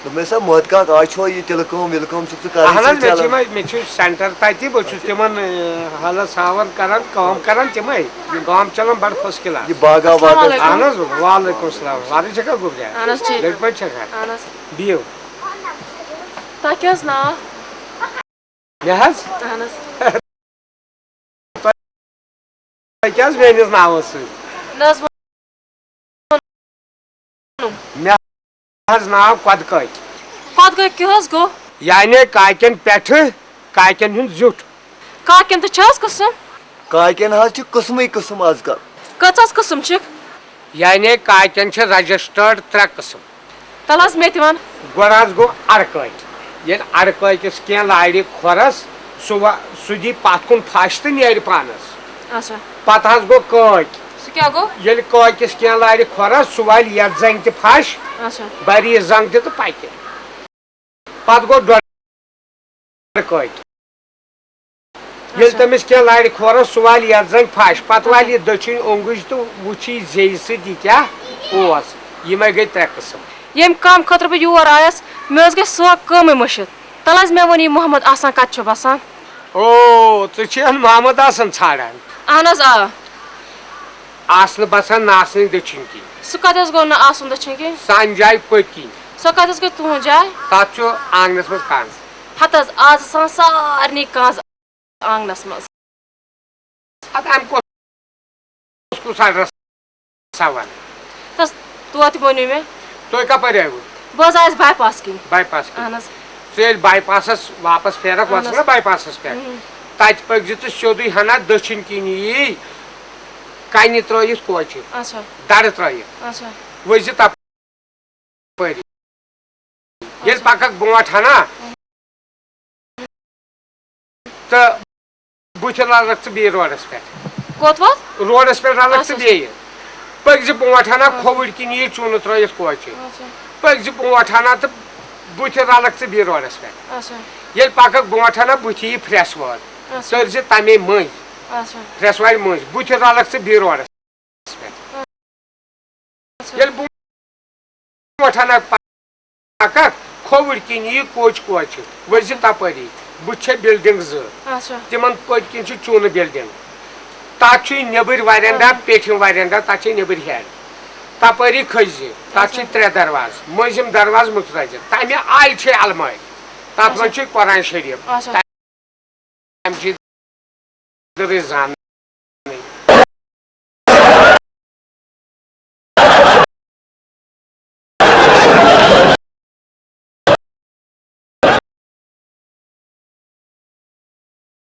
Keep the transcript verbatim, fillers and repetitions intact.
دوٚپمَے سا، محد کاک، آز چھُوا یہِ تِلہٕ کٲم وِلہٕ کٲم چھُکھ ژٕ کَران؟ اہن حظ، مےٚ چھِ یِمَے، مےٚ چھُ سینٹر تَتی، بہٕ چھُس تِمَن، ٲں، ہلس ہاوان، کَران کٲم، کَران تِمَے، کٲم چَلان بَڑٕ فٔسٹ کلاس۔ یہِ باغا واغا السلام علیکم۔ اہن حظ، وعلیکم السلام۔ وَرٕد چھَکھا گُبریا؟ اہن حظ، ٹھیٖک۔ لٔٹۍ پٲٹھۍ چھَکھا؟ اہن حظ۔ بِہِو۔ تۄہہِ کیٛاہ حظ ناو؟ مےٚ حظ؟ اہن حظ۔ تۄہہِ کیٛاہ حظ میٛٲنِس ناوَس سۭتۍ؟ نہ حظ، ووٚنُم۔ مےٚ حظ ناو قۄدٕ کٲکۍ۔ قۄدٕ کٲکۍ کیٛاہ حظ گوٚو؟ یعنی کاکٮ۪ن پٮ۪ٹھٕ کاکٮ۪ن ہُنٛد زیُٹھ۔ کاکٮ۪ن تہِ چھِ حظ قٕسٕم؟ کاکٮ۪ن حظ چھِ قٕسمٕے قٕسٕم آز کل۔ کٔژ حظ قٕسٕم چھِکھ؟ یعنی کاکٮ۪ن چھِ رجسٹرڈ ترٛےٚ قٕسٕم۔ تَلہٕ حظ مےٚ تہِ وَن۔ گۄڈٕ حظ گوٚو اَڑٕ کٲکۍ۔ ییٚلہِ اَڑٕ کٲکِس کینٛہہ لارِ کھۄرَس، سُہ وَ-، سُہ دی پَتھ کُن پھَش تہٕ نیرِ پانَس۔ اچھا۔ پَتہٕ حظ گوٚو کٲکۍ۔ سُہ کیٛاہ گوٚو؟ ییٚلہِ کٲکِس کینٛہہ لارِ کھۄرَس، سُہ والہِ یَتھ زَنٛگہِ تہِ پھَش، اچھا۔ بَرِ یہِ زَنٛگ تہِ تہٕ پَکہِ۔ پَتہٕ گوٚو ڈۄڈٕ کٲکۍ۔ ییٚلہِ اچھا۔ تٔمِس کینٛہہ لارِ کھۄرَس، سُہ والہِ یَتھ زَنٛگہِ پھَش، پَتہٕ اچھا۔ والہِ یہِ دٔچھِنۍ اوٚنٛگٕج تہٕ وٕچھِ زیٚیہِ سۭتۍ یہِ کیٛاہ اوس۔ یِمَے گٔے ترٛےٚ قٕسٕم۔ ییٚمہِ کامہِ خٲطرٕ بہٕ یور آیَس، مےٚ حظ گٔے سۄ کٲمٕے مٔشِتھ۔ تَلہٕ حظ مےٚ وَن، یہِ محمد احسان کَتہِ چھُ بَسان؟ او، ژٕ چھِ ہن محمد حسن ژھانڈان؟ اہن حظ، آ۔ آسنہٕ بسان ناسنٕکۍ دٔچھِنۍ کِنۍ۔ سُہ کتہِ حظ گوٚو نہٕ آسُن دٔچھِنۍ کِنۍ؟ سانہِ جایہِ پٔتۍ کِنۍ۔ سۄ کتہِ حظ گٔے تُہنٛز جاے؟ تتھ چھُ آنگنس منٛز کنٛز۔ ہتہٕ حظ، آز آسان سارنٕے کنٛز آنگنس منٛز۔ ادٕ امہِ کُس کُس ایڈرس سا ون۔ تس، توتہِ ؤنِو مےٚ۔ تُہۍ کپٲرۍ آیوٕ؟ بہٕ حظ آیس باے پاس کِنۍ۔ باے پاس کِنۍ۔ اہن حظ۔ ژٕ ییٚلہِ باے پاسس واپس پھیرکھ، اہن وۄتھ حظ۔ نا باے پاسس پٮ۪ٹھ۔ اہم۔ تتہِ پٔکۍ زِ ژٕ سیوٚدُے ہنا دٔچھِنۍ کِنۍ یی، کنہِ ترٲیِتھ کوچہِ۔ اچھا۔ درٕ ترٲیِتھ۔ اچھا۔ ؤسۍ زِ تپٲرۍ۔ ییٚلہِ اچھا۔ پککھ برونٛٹھ ہنا، تہٕ بٕتھِ رلکھ ژٕ بیٚیہِ روڈس پٮ۪ٹھ۔ کوٚت ووت؟ روڈس پٮ۪ٹھ رلکھ ژٕ اچھا۔ بیٚیہِ۔ پٔکۍ زِ برونٛٹھ ہنا اچھا۔ کھووٕرۍ کِنۍ یی چوٗنہٕ ترٲیِتھ کوچہِ۔ اچھا۔ پٔکۍ زِ برونٛٹھ ہنا تہٕ بٕتھِ رلکھ ژٕ بیٚیہِ روڈس پٮ۪ٹھ۔ اچھا۔ ییٚلہِ پککھ برونٛٹھ ہنا بٕتھِ یی پھرٛٮ۪س وٲر۔ اچھا۔ تٔرۍ زِ تمے مٔنٛزۍ۔ اچھا۔ پھرٛٮ۪س وارِ مٔنٛزۍ۔ بٕتھِ رلکھ ژٕ بیٚیہِ روڈس پٮ۪ٹھ۔ اچھا۔ ییٚلہِ برونٛٹھ ہنا پککھ، کھووٕرۍ کِنۍ یی کوچ کوچہِ، ؤسۍ زِ تپٲری۔ بٕتھِ چھےٚ بلڈنگ زٕ۔ اچھا۔ تِمن پٔتۍ کِنۍ چھِ چوٗنہٕ بلڈنگ۔ تتھ چھُے نیبٕرۍ ورینڈا، اچھا۔ پیٹھِم ورینڈا، تتھ چھے نیبٕرۍ ہیڈ۔ تپٲری کھٔسۍ زِ، تتھ چھِ اچھا۔ ترٛےٚ دروازٕ، مٔنٛزِم دروازٕ مُترٲوِتھ۔ تمہِ آیہِ چھے المارِ۔ تتھ اچھا۔ منٛز چھُے قرآن شریف۔ اچھا۔ تمہِ چی دٔرٕے زن۔